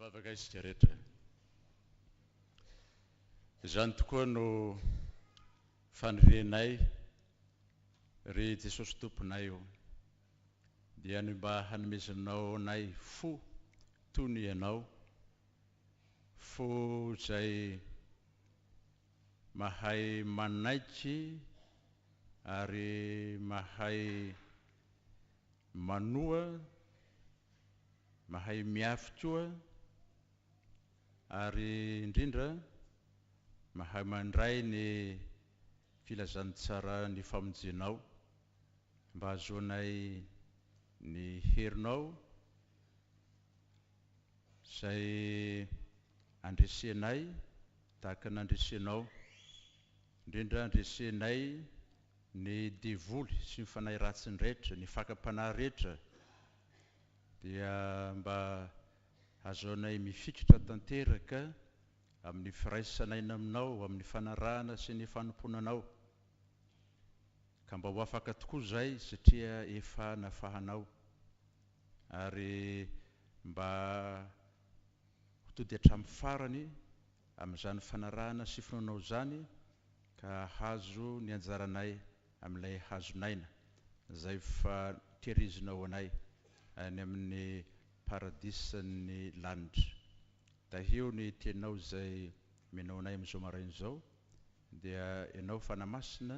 Hivavaka isika rehetra. Izany tokoa no fanirianay ry Jesosy Tomponay ô. Dia ny mba hanomezanao anay fo toy ny Ianao, fo izay mahay manaiky ary mahay manoa, mahay miafy koa ary indrindra mahay mandray ny filazantsaran'ny famonjenao mba hahazoanay ny herinao izay andresenay tahaka ny nandresenao, indrindra andresenay ny devoly sy ny fanahy ratsiny rehetra, ny fakam-panahy rehetra dia mba hahazoanay mifikitra tanteraka amin'ny firaisan'aina aminao, amin'ny fanarahana sy ny fanompoana anao. Ka mba ho afaka tokoa izay satria efa nafahanao. Ary mba ho tody hatramin'ny farany amin'izany fanarahana sy finoanao izany ka hahazo ny anjaranay amin'ilay hazon'aina izay efa tehirizinao anay any amin'ny paradisan'ny lanitra. Tahio ny teninao izay omenao anay amin'izao maraina izao, dia Ianao Fanahy Masina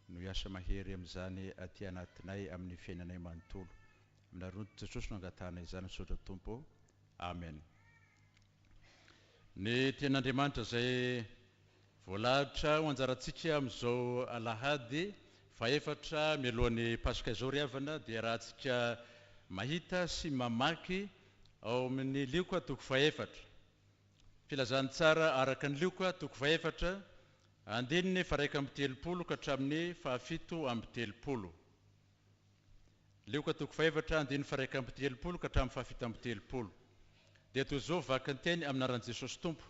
no hiasa mahery amin'izany aty anatinay amin'ny fiainanay manontolo. Amin'ny anaran'i Jesosy no angatahanay izany, misaotra Tompo ô. Amen. Ny tenin'Andriamanitra izay Voalahatra ho anjarantsika amin'izao alahady fahefatra mialohan'ny Paska izao ry havana dia rahantsika mahita sy mamaky ao amin'ny Lioka toko fahefatra. Filazantsara araka ny Lioka toko fahefatra andininy faha-31 ka hatramin'ny faha-37. Lioka toko fahefatra andininy faha-31 ka hatramin'ny faha-37. Dia toy izao vaky ny teny amin'ny anaran'i Jesosy Tompo.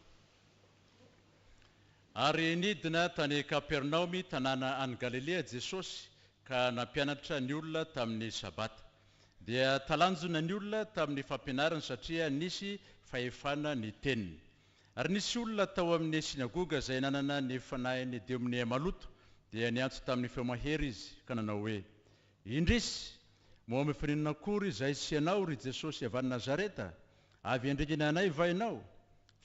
Ary nidina tany Kapernaomy, tanàna any Galilia, Jesosy ka nampianatra ny olona tamin'ny Sabata. Dia talanjona ny olona tamin'ny fampianarany satria nisy fahefana ny teniny. Ary nisy olona tao amin'ny synagoga izay nanana ny fanahin'ny demonia maloto, dia niantso tamin'ny feo mahery izy ka nanao hoe, Indrisy! Moa mifaninona akory izahay sy ianao, ry Jesosy avy any Nazareta? Avy handringana anay va ianao?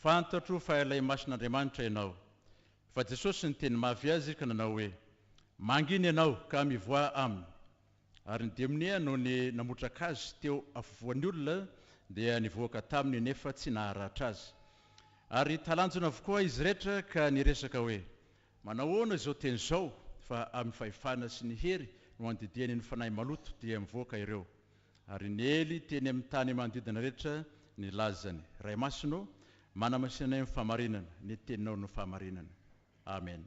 Fantatro fa ilay Masin'Andriamanitra ianao. Fa Jesosy niteny mafy azy ka nanao hoe, Mangina ianao ka mivoaha aminy. Ary ny demonia nony namotraka azy teo afovoan'ny olona dia nivoaka taminy nefa tsy naharatra azy. Ary talanjona avokoa izy rehetra ka niresaka hoe, Manahoana izao teny izao fa amin'ny fahefana sy ny hery no andidiany ny fanahy maloto dia mivoaka ireo. Ary niely teny amin'ny tany manodidina rehetra ny lazany. Ray Masina ô, manamasina anay amin'ny fahamarinana, ny teninao no fahamarinana. Amen.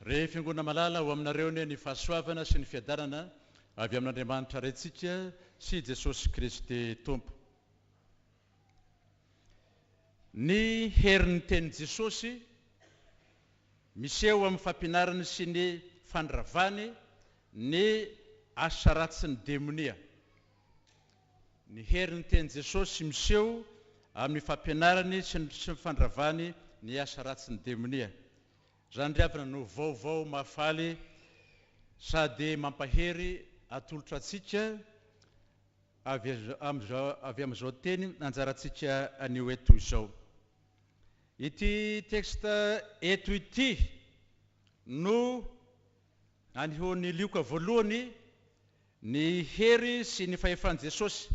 Ry Fiangonana malala, ho aminareo anie ny fahasoavana sy ny fiadanana avy amin'Andriamanitra Raintsika sy Jesosy Kristy Tompo. Ny herin'ny tenin'i Jesosy miseho amin'ny fampianarany sy ny fandravany ny asa ratsin'ny demonia. Ny herin'ny tenin'i Jesosy miseho amin'ny fampianarany sy ny fandravany ny asa ratsin'ny demonia. Izany ry havana no vaovao mahafaly sady mampahery atolotra antsika Avy avy amin'izao teny anjarantsika anio eto izao. Ity texte eto ity no anehoan'i Lioka voalohany ny hery sy ny fahefan'i Jesosy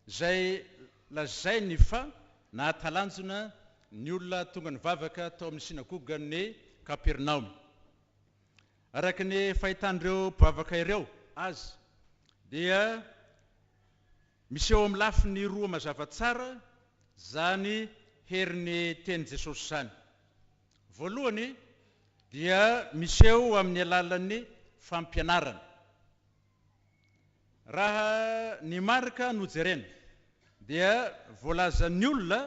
izay lazainy fa nahatalanjona ny olona tonga nivavaka tao amin'ny synagogan'i Kapernaomy. Araka ny fahitan'ireo mpivavaka ireo azy dia miseho amin'ny lafiny roa mazava tsara izany herin'ny tenin'i Jesosy izany. Voalohany dia miseho amin'ny alalan'ny fampianarana. Raha ny Marka no jerena dia voalazan'ny olona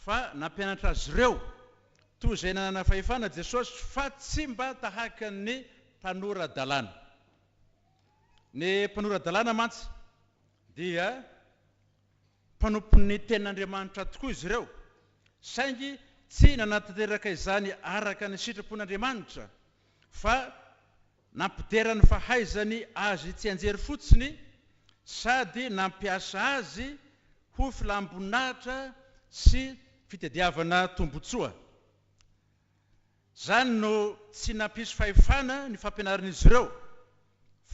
fa nampianatra azy ireo toy izay nanana fahefana Jesosy fa tsy mba tahaka ny mpanora-dalàna. Ny mpanora-dalàna mantsy. Dia mpanompon'ny Tenin'Andriamanitra tokoa izy ireo, saingy tsy nanatanteraka izany araka ny sitrapon'Andriamanitra, fa nampidera ny fahaizany azy tsianjery fotsiny sady nampiasa azy ho filam-boninahitra sy fitadiavana tombontsoa. Izany no tsy nampisy fahefana ny fampianaran'izy ireo,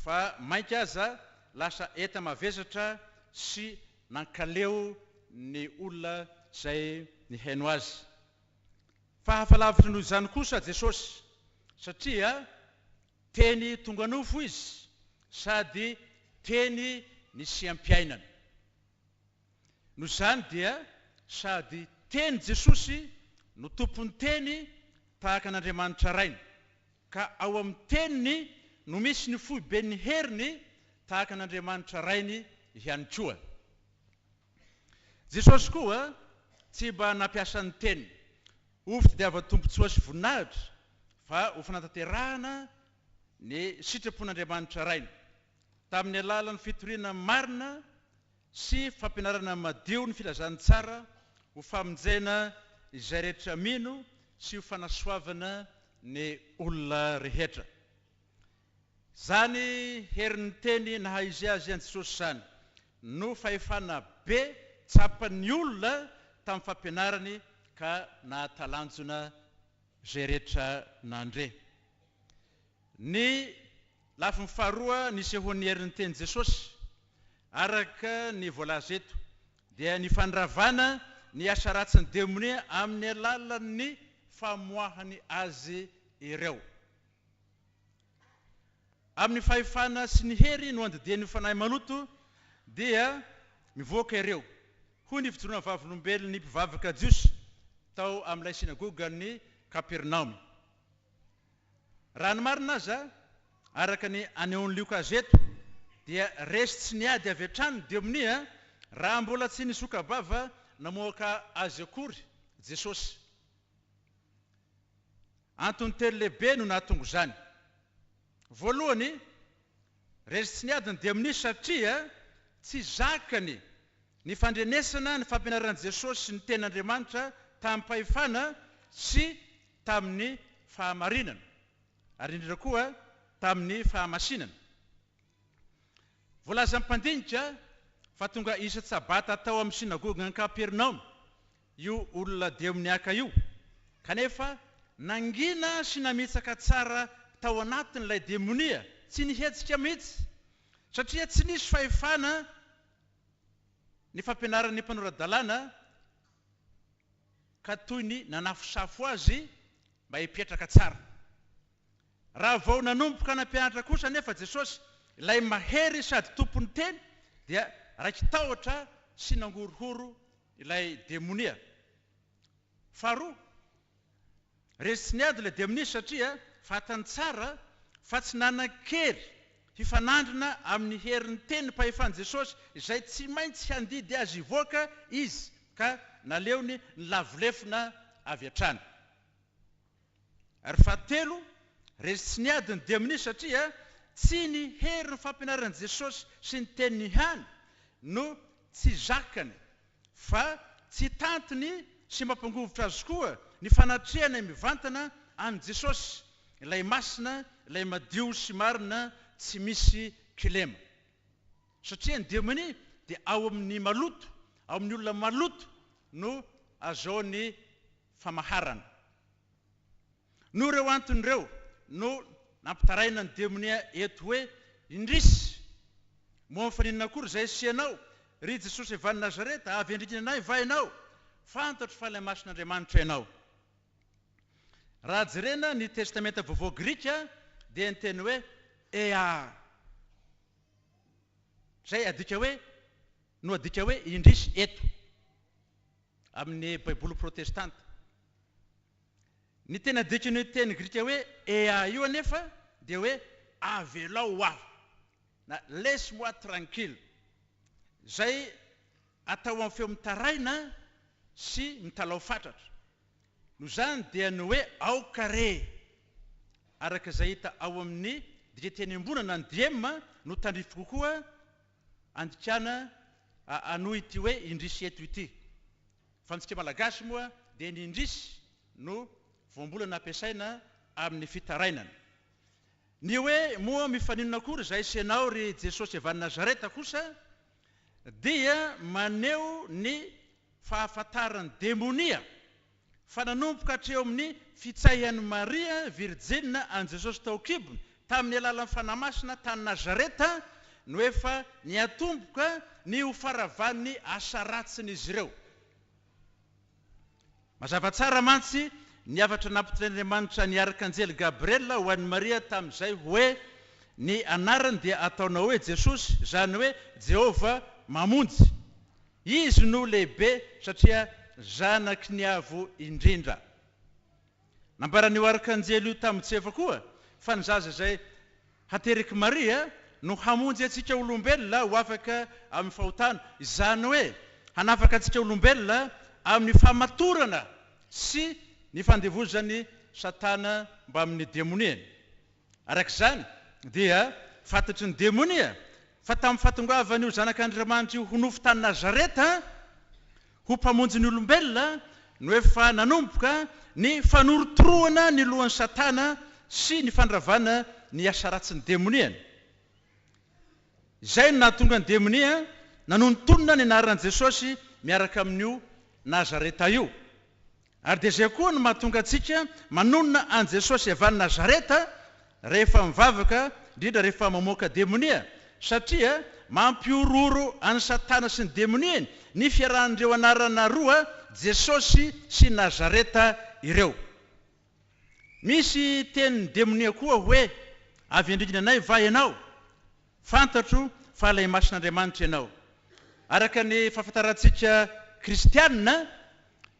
fa mainka aza lasa enta-mavesatra sy nankaleo ny olona izay nihaino azy. Fa hafa lavitra noho izany kosa Jesosy, satria Teny tonga nofo Izy sady Teny nisiam-piainana. Noho izany dia sady Teny Jesosy no Tompon'ny Teny tahaka an'Andriamanitra Rainy, ka ao amin'ny Teniny no misy ny foiben'ny heriny tahaka an'Andriamanitra Rainy ihany koa. Jesosy koa tsy mba nampiasa ny Teniny ho fitadiavan-tombontsoa sy voninahitra fa ho fanatanterahana ny sitrapon'Andriamanitra Rainy, tamin'ny alalan'ny fitoriana marina sy fampianarana madio ny filazantsara ho famonjena izay rehetra mino sy ho fanasoavana ny olona rehetra. Izany herin'ny teny naha izy azy an'i Jesosy izany no fahefana be tsapan'ny olona tamin'ny fampianarany ka nahatalanjona izay rehetra nandre. Ny lafiny faharoa nisehoan'ny herin'ny tenin'i Jesosy, araka ny voalaza eto, dia ny fandravana ny asa ratsin'ny demonia amin'ny alalan'ny famoahany azy ireo. Amin'ny fahefana sy ny hery no andidian'ny fanahy maloto dia mivoaka ireo, hoy ny fijoroana vavolombelon'ny mpivavaka jiosy tao amin'ilay synagogan'i Kapernaomy. Raha ny marina aza, araka ny anehoan'i Lioka azy eto, dia resy tsy niady avy hatrany ny demonia raha mbola tsy nisoka-bava namoaka azy akory Jesosy. Antony telo lehibe no nahatonga izany. Voalohany, resy tsy niady ny demonia satria tsy zakany ny fandrenesana ny fampianaran'i Jesosy sy ny Tenin'Andriamanitra tamim-pahefana sy tamin'ny fahamarinana, ary indrindra koa tamin'ny fahamasinana. Voalazan'ny mpandinika fa tonga isan-tsabata tao amin'ny synagogan'i Kapernaomy io olona demoniaka io, kanefa nangina sy namitsaka tsara tao anatin'ilay demonia, tsy nihetsika mihitsy, satria tsy nisy fahefana ny fampianaran'ny mpanora-dalàna ka toy ny nanafosafo azy mba hipetraka tsara. Raha vao nanomboka nampianatra kosa anefa Jesosy, ilay mahery sady tompon'ny teny, dia raiki-tahotra sy nangorohoro ilay demonia. Faharoa, resy tsy niady ilay demonia satria fantany tsara fa tsy nanan-kery hifanandrina amin'ny herin'ny tenim-pahefan'i Jesosy izay tsy maintsy handidy azy hivoaka izy ka naleony nilavo lefona avy hatrany. Ary fahatelo, resy tsy niady ny demonia satria tsy ny herin'ny fampianaran'i Jesosy sy ny teniny ihany no tsy zakany fa tsy tantiny sy mampangovitra azy koa ny fanatrehana mivantana an'i Jesosy, ilay masina, ilay madio sy marina tsy misy kilema. Satria ny demonia dia ao amin'ny maloto, ao amin'ny olona maloto no azahoany famaharana. Noho ireo antony ireo no nampitaraina ny demonia eto hoe, Indrisy! Moa mifaninona akory izay sy ianao, ry Jesosy avy any Nazareta, avy handringana anay va ianao? Fantatro fa ilay Masin'Andriamanitra ianao. Raha jerena ny Testamenta Vaovao grika dia ny teny hoe ea, izay adika hoe no adika hoe indrisy eto. Amin'ny Baiboly protestanta. Ny tena dikan'io teny grika hoe ea io anefa dia hoe avelao ho aho na laisse-moi tranquille, izay atao amin'ny feo mitaraina sy mitalaho fatratra. Noho izany dia ny hoe aoka re, araka izay hita ao amin'ny dikanteny iombonana, ny diem, no tandrify kokoa andikana. hanohy ity hoe indrisy eto ity. Fa amintsika Malagasy moa dia ny indrisy no voambolana ampiasaina amin'ny fitarainana. Ny hoe moa mifaninona akory izahay sy ianao ry Jesosy avy any Nazareta kosa dia maneho ny fahafantaran'ny demonia fa nanomboka hatreo amin'ny fitsaihan'i Maria Virjina an'i Jesosy tao an-kibony tamin'ny alalan'ny Fanahy Masina tany Nazareta no efa niatomboka ny ho faharavan'ny asa ratsin'izy ireo. Mazava tsara mantsy ny hafatra nampitondrain'Andriamanitra ny arkanjely Gabriela ho an'i Maria tamin'izay hoe, Ny anarany dia ataonao hoe Jesosy, izany hoe Jehovah mamonjy. Izy no lehibe satria Zanaky ny Avo Indrindra. Nambaran'io arkanjely io tamin'i Josefa koa fa ny zaza izay haterak'i Maria no hamonjy antsika olombelona ho afaka amin'ny fahotana, izany hoe hanafaka antsika olombelona amin'ny famatorana sy ny fandevozan'i Satana mbamin'ny demoniany. Araka izany, dia fantatry ny demonia fa tamin'ny fahatongavan'io Zanak'Andriamanitra io ho nofo tany Nazareta, ho Mpamonjy ny olombelona, no efa nanomboka ny fanorotoroana ny lohan'i Satana sy ny fandravana ny asa ratsin'ny demoniany. Izay no nahatonga ny demonia nanonontonona ny anaran'i Jesosy miaraka amin'io Nazareta io. Ary dia izay koa no mahatonga antsika manonona an'i Jesosy avy any Nazareta rehefa mivavaka, indrindra rehefa mamoaka demonia, satria mampihorohoro an'i Satana sy ny demoniany ny fiarahan'ireo anarana roa, Jesosy sy Nazareta, ireo. Misy tenin'ny demonia koa hoe, Avy handringana anay va ianao? Fantatro fa ilay Masin'Andriamanitra ianao. Araka ny fahafantarantsika kristiana,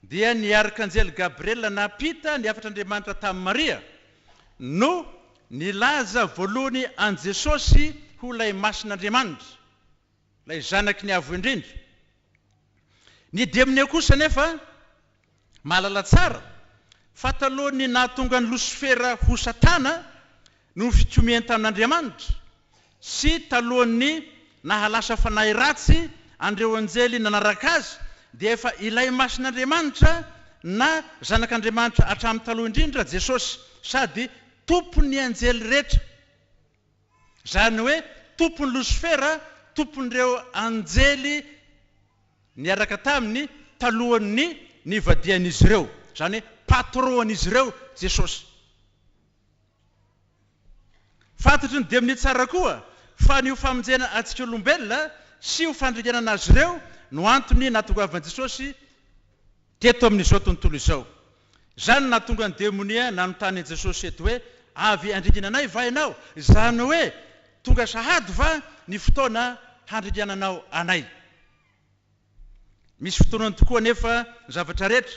dia ny arkanjely Gabriela nampita ny hafatr'Andriamanitra tamin'i Maria no nilaza voalohany an'i Jesosy ho ilay Masin'Andriamanitra, ilay Zanaky ny Avo Indrindra. Ny demonia kosa anefa mahalala tsara fa talohan'ny nahatonga an'i Losifera ho Satana noho ny fikomiany tamin'Andriamanitra, sy talohan'ny nahalasa fanahy ratsy an'ireo anjely nanaraka azy, dia efa ilay Masin'Andriamanitra na Zanak'Andriamanitra hatramin'ny taloha indrindra Jesosy, sady Tompon'ny anjely rehetra. Izany hoe Tompon'i Losifera, Tompon'ireo anjely niaraka taminy talohan'ny nivadihan'izy ireo. Izany hoe patron-n'izy ireo Jesosy. Fantatry ny demonia tsara koa fa ny ho famonjena antsika olombelona sy ho fandringanana azy ireo no antony nahatongavan'i Jesosy teto amin'izao tontolo izao. Izany no nahatonga ny demonia nanontany an'i Jesosy eto hoe, Avy handringana anay va ianao? Izany hoe, tonga sahady va ny fotoana handringananao anay? Misy fotoanany tokoa anefa ny zavatra rehetra,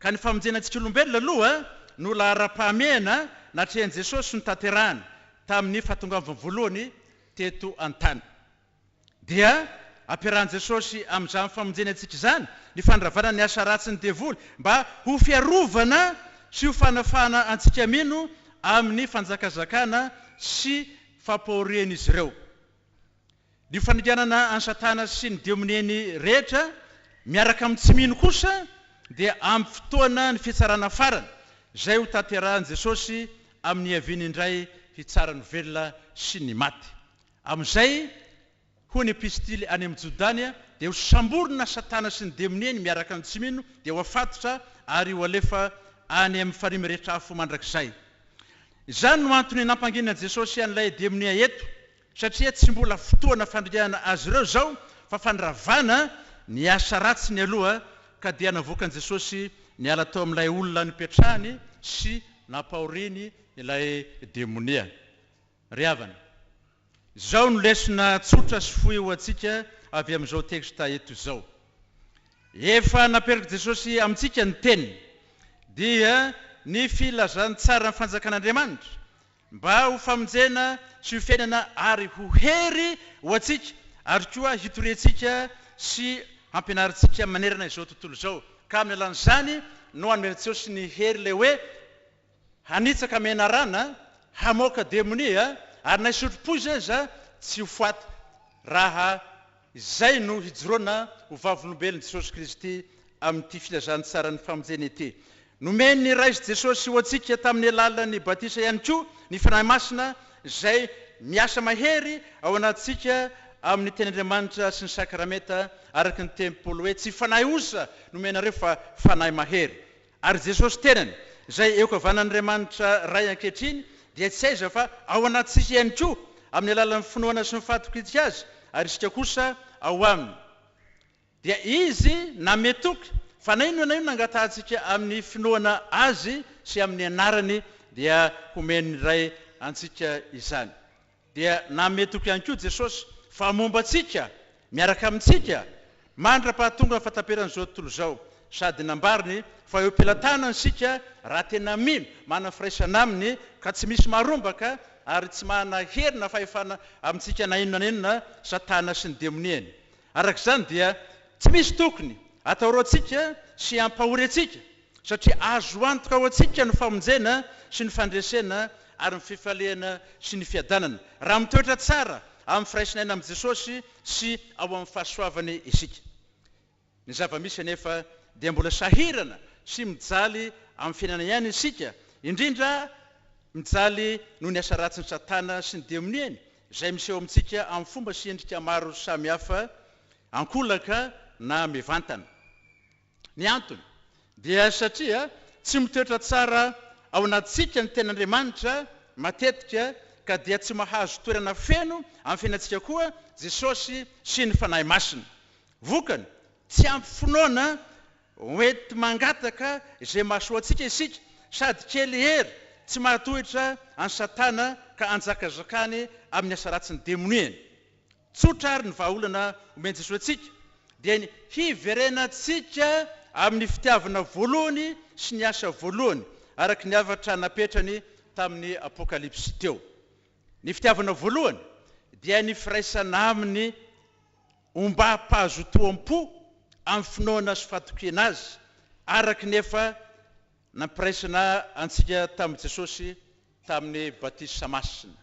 ka ny famonjena antsika olombelona aloha no laharam-pahamehana natrehan'i Jesosy sy notanterahany tamin'ny fahatongavany voalohany teto an-tany. Dia ampiarahan'i Jesosy amin'izany famonjena antsika izany ny fandravana ny asa ratsin'ny devoly mba ho fiarovana sy ho fanafahana antsika mino amin'ny fanjakazakana sy fampahorian'izy ireo. Ny fandringanana an'i Satana sy ny demoniany rehetra miaraka amin'ny tsy mino kosa dia amin'ny fotoana ny fitsarana farany izay ho tanterahin'i Jesosy amin'ny hiaviany indray hitsara ny velona sy ny maty. Amin'izay, hoy ny epistily any amin'ny Jodany, dia ho samborina Satana sy ny demoniany miaraka amin'ny tsy mino, dia ho afatotra ary ho alefa any amin'ny farihy mirehitra afo mandrakizay. Izany no antony nampanginan'i Jesosy an'ilay demonia eto, satria tsy mbola fotoana fandringanana azy ireo izao fa fandravana ny asa ratsiny aloha ka dia navoakan'i Jesosy niala tao amin'ilay olona nipetrahany sy nampahoriany ilay demonia. Ry havana, izao no lesona tsotra sy fohy ho antsika avy amin'izao teksta eto izao. Efa naperak'i Jesosy amintsika ny Teniny, dia ny filazantsaran'ny fanjakan'Andriamanitra, Mba ho famonjena sy ho fiainana ary ho hery ho antsika ary koa hitoriantsika sy hampianarintsika manerana izao tontolo izao. Ka amin'ny alalan'izany no hanomezan'i ny hery ilay hoe hanitsaka menarana, hamoaka demonia ary na hisotro poizina aza tsy ho faty raha. Izay no hijoroana ho vavolombelon'i Jesosy Kristy amin'ity filazantsaran'ny famonjena ity. Nomen'ny Ray sy Jesosy ho antsika tamin'ny alalan'ny batisa ihany koa ny Fanahy Masina izay miasa mahery ao anatintsika amin'ny Tenin'Andriamanitra sy ny sakramenta araka ny tenin'i Paoly hoe tsy fanahy osa nomenareo fa fanahy mahery. Ary Jesosy tenany, izay eo ankavanan'Andriamanitra Ray ankehitriny, dia tsy aiza fa ao anatintsika ihany koa, amin'ny alalan'ny finoana sy ny fahatokiantsika Azy, ary isika kosa ao Aminy. Dia Izy nanome toky fa na inona na inona angatahantsika amin'ny finoana Azy sy amin'ny anarany, dia homen'ny Ray antsika izany. Dia nanome toky ihany koa Jesosy fa momba antsika, miaraka amintsika, mandra-pahatonga ny fahataperan'izao tontolo izao, sady nambariny fa eo am-pelatanany isika raha tena mino, manana firaisana Aminy, ka tsy misy marombaka ary tsy manana hery na fahefana amintsika na inona na inona Satana sy ny demoniany. Araka izany dia tsy misy tokony atahorantsika sy hampahory antsika satria azo antoka ho antsika ny famonjena sy ny fandresena ary ny fifaliana sy ny fiadanana, raha mitoetra tsara amin'ny firaisana aina amin'i Jesosy sy ao amin'ny fahasoavany isika. Ny zava-misy anefa dia mbola sahirana sy mijaly amin'ny fiainana ihany isika, indrindra mijaly noho ny asa ratsin'i Satana sy ny demoniany, izay miseho amintsika amin'ny fomba sy endrika maro samihafa, ankolaka na mivantana. Ny antony dia satria tsy mitoetra tsara ao anatintsika ny Tenin'Andriamanitra matetika ka dia tsy mahazo toerana feno amin'ny fiainantsika koa Jesosy sy ny Fanahy Masina. Vokany, tsy ampy finoana hoenti-mangataka izay mahasoa antsika isika sady kely hery tsy mahatohitra an'i Satana ka anjakazakany amin'ny asa ratsin'ny demoniany. Tsotra ary ny vahaolana omen'i Jesoa antsika dia ny hiverenantsika amin'ny fitiavana voalohany sy ny asa voalohany araka ny hafatra napetrany tamin'ny Apokalypsy teo. Ny fitiavana voalohany dia ny firaisana aminy ombam-pahazotoam-po amin'ny finoana sy fatokiana Azy araka ny efa nampiraisana antsika tamin'i Jesosy tamin'ny batisa masina.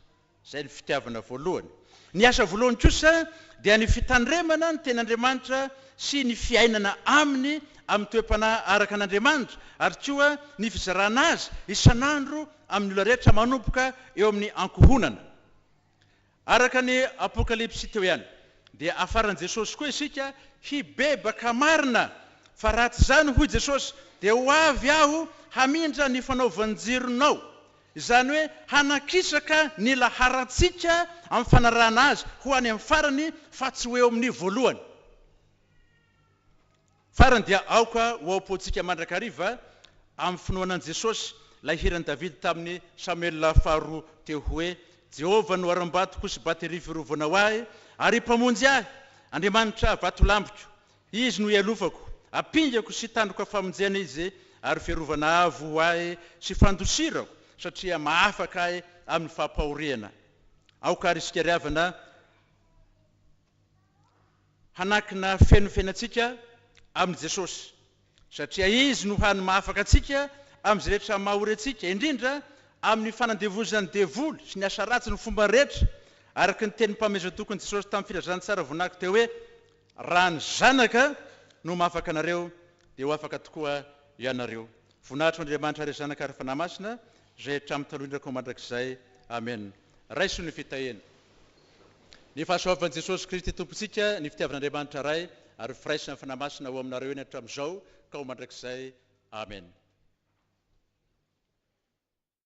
Izay ny fitiavana voalohany. Ny asa voalohany kosa dia ny fitandremana ny Tenin'Andriamanitra sy ny fiainana aminy amin'ny toe-panahy araka an'Andriamanitra ary koa ny fizarana azy isan'andro amin'ny olona rehetra manomboka eo amin'ny ankohonana. Araka ny Apokalypsy teo ihany dia hafaran'i Jesosy koa isika hibebaka marina fa raha tsy izany hoy Jesosy dia ho avy aho hamindra ny fanaovan-jironao Izany hoe hanakisaka ny laharantsika amin'ny fanarahana azy ho any amin'ny farany fa tsy ho eo amin'ny voalohany. Farany dia aoka ho ao am-pontsika mandrakariva amin'ny finoana an'i Jesosy ilay hiran'i Davida tamin'ny Samoela faharoa teo hoe, Jehovah no harambatoko sy bateria fiarovana ho ahy ary Mpamonjy ahy, Andriamanitra vatolampiko. Izy no ialofako, ampingako sy tandroka famonjena Izy ary fiarovana avo ho ahy sy fandosirako satria mahafaka ahy amin'ny fampahoriana. Aoka àry isika ry havana hanankina feno ny fiainantsika amin'i Jesosy satria Izy no hany mahafaka antsika amin'izay rehetra mahory antsika, indrindra amin'ny fanandevozan'ny devoly sy ny asa ratsy ny fomba rehetra, araka ny tenim-panomezan-tokin'i Jesosy tamin'ny filazantsara voanako teo hoe, Raha ny Zanaka no mahafaka anareo, dia ho afaka tokoa ianareo. Voninahitra ho Andriamanitra Ray Zanaka ary Fanahy Masina, izay hatramin'ny taloha indrindra koa mandrakizay. Amena. Raiso ny fitahiana. Ny fahasoavan'i Jesosy Kristy Tompontsika, ny fitiavan'Andriamanitra Ray, ary ny firaisan'ny Fanahy Masina ho aminareo eny hatramin'izao ka ho mandrakizay. Amena.